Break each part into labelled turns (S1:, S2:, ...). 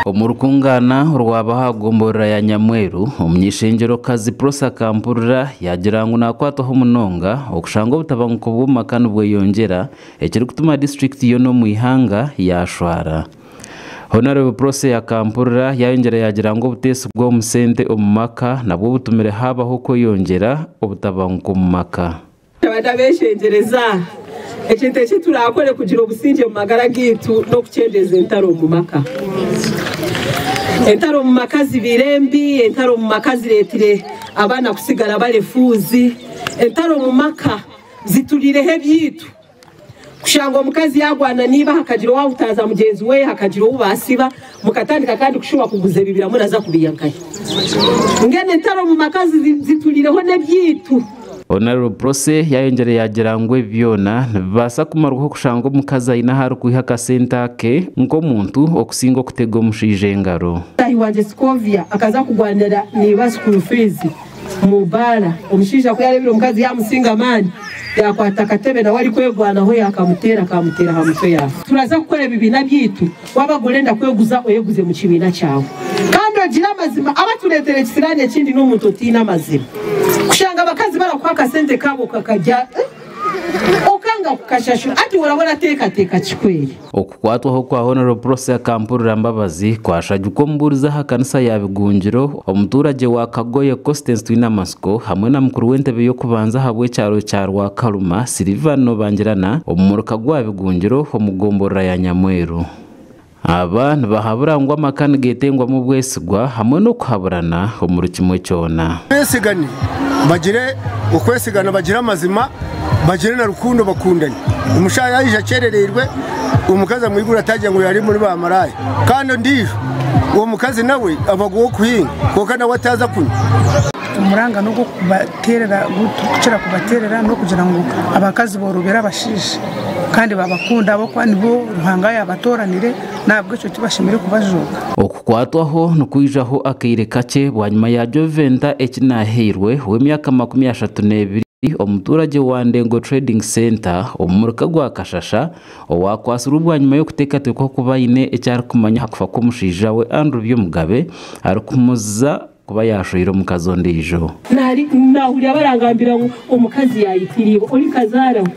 S1: Omu rukungaana orwabaho aha gomborora ya Nyamweru, omuny'eishengyerokazi Prossy Akampurira yaagira ngu naakwatwaho munonga okushanga obutabanguko bw'omu maka nibweyongyera ekirikutuma disiturikiti yoona omu ihanga yaashwara. Hon. Prossy Akampurira yaayongyera yaagira ngu obuteesigwa omu sente omu maka nabwo butumire haabaho okweyongyera obutabanguko omu maka.
S2: Ndabeeshengyereza, ekintu eki turaakore kugira obusingye omu magara gaitu n'okukyendeeza entaro omu maka. Entaro omu maka zibaire mbi, entaro omu maka zireetire abaana kusigara bari efuuzi, entaro omu maka zituriireho ebyaitu. Kushanga omukazi yaagwana naiba hakagira owaahutaaza mugyenzi we, hakagira ou baasiba, mukatandika kandi kushuba kuguza ebibira muraza kubiiha nkahi? Mbwenu entaro omu maka zituriireho n'ebyaitu.
S1: Hon. Prossy yayongyera yaagira ngu ebi byona nibibaasa kumarwaho kushanga omukazi aine ahu arikwiha akasente ake nk'omuntu okusinga okutega omushaija engaro.
S2: Mutaahi wangye Scovia akaza kugwanira na iba school fees omu baara. Omushaija ku yaareebire omukazi yaamusinga amaani, yaakwata akatebe nawe arikwegwanaho yaakamuteera kaamuteera aha mutwe yaafa. Turaza kukora ebibiina byaitu, waaba orenda kweguza oyeguze mu kibiina kyawe kandi ogire amazima. Abatureetera ekisiraani ekindi n'omuntu otaine amazima. Kushanga abakazi barakuha akasente kaabo okakarya okanga kukashashura hati oraba orateekateeka ki kweri?
S1: Okukwatwaho kwa Hon. Prossy Akampurira Mbabazi kwashagikwa omubuurizi aha kanisa ya Bigungiro, omuturagye wa Kagoye Constance Twinamatsiko hamwe na mukuru w'entebe y'okubanza ahabw'ekyaro kya Rwakaruma Silivano Bangirana omu muruka gwa Bigungiro omu gomborora ya Nyamweru. Aba nibahabura ngu amaka nigetengwamu obwesigwa hamwe n'okuhaburana omuri kimwe kyona.
S3: Besigane, bagire okwesigana, bagire amazima, bagire na rukundo bakundane. Omushaija yaija akyerereirwe, omukazi amwigura ataagira ngu yari muri baamaraaya. Kandi ondiijo, omukazi nawe aba ow'okuhinga kwonka nawe ataaza kunywa.
S4: Omuranga n'ogw'okubateerera ogu turikukira kubateerera n'okugira ngu abakazi boorobere abashaija kandi babakunda ahabw'okuba nibo Ruhanga yaabatooranire n'ahabw'ekyo tibashemereire kubajooga.
S1: Okukwatwaho nikwijaho akaire kakye bwanyima ya Joventa Ekinahairwe ow'emyaka 32 omuturagye wa Ndengo Trading Centre omu muruka gwa Kashasha owakwatsirwe bwanyima y'okuteekateekwaho kuba aine eki arikumanya aha kufa kw'omushaija we Andrew Byomugabe arikumuziza kuba yaashweire omukazi ondiijo.
S2: Naahurira barangambira ngu omukazi yaayitiriibwe. Ori kazaara we,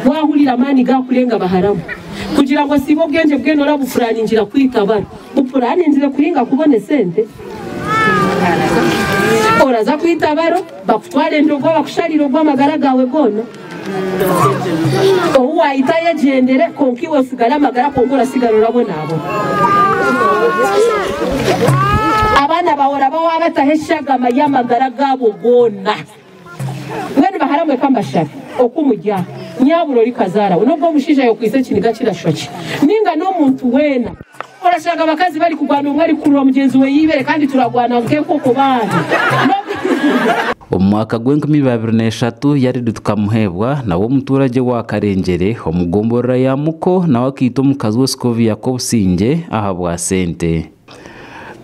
S2: waahurira amaani gaakurenga baharamu. Kugira ngu osiibe obwengye bwena orabupuraningira kwita baro. Bupuraninzire kuhinga kubona esente? Oraza kwita baro, bakutware endogwa bakusharire ogwo amagara gaawe goona. Ou waayita ayegyendere, kwonka iwe otsigare amagara kwonka orasigara orabonabona. Abaana baawe oraba waabataho eshagama y'amagara gaabo goona. Mbwenu bahara mwe ka mbashabe, oku muri aha, nyabura ori kazaara we, n'obu omushaija yaakwitsa ekiniga kirashwa ki, nainga n'omuntu weena. Orashanga abakazi barikugwana omwe arikurura mugyenzi we eibere kandi turagwana nk'enkoko baana.
S1: Omu mwaka gw'enkumi babiri n'eshatu Yared Tukamuheebwa nawe omuturagye wa Karengyere omu gomborora ya Muko nawe akaita omukazi we Scovia Kobusingye ahabwa sente.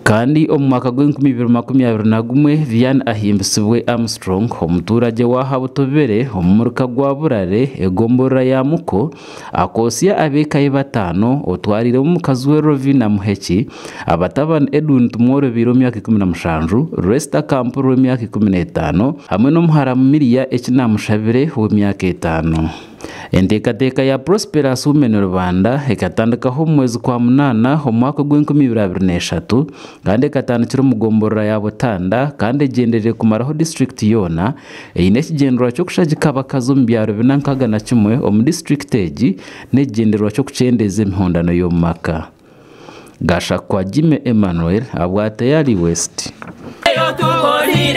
S1: Kandi omu mwaka gw'enkumi ibiri 21, Vian Ahimbisibwe Armstrong, omuturagye wa Habutobere omu muruka gwa Burare, egomborora ya Muko, akootsya ab'eka ye bataano otwariiremu omukazi we Rovina Muheki, abatabani Edwin Tumworobeire ow'emyaka 17, Resta Kampuru ow'emyaka 15 hamwe n'omuhara Miria Ekinamushabire ow'emyaka etaano. Enteekateeka ya Prosperous Women Rubanda ekatandikaho omu mwezi kwa munaana omu mwaka ogw'enkumi ibiri abiri n'eshatu kandi ekatandikira omu gomborora ya Butanda kandi egyendereire kumaraho disiturikiti yoona eine ekigyendererwa ky'okushagika abakazi omu byaro bina nkaaga na kimwe omu disiturikiti egi n'ekigyendererwa ky'okukyendeeza emihondano y'omu maka. Gashakwa Jimmy Emmanuel ahabwa Tayari West.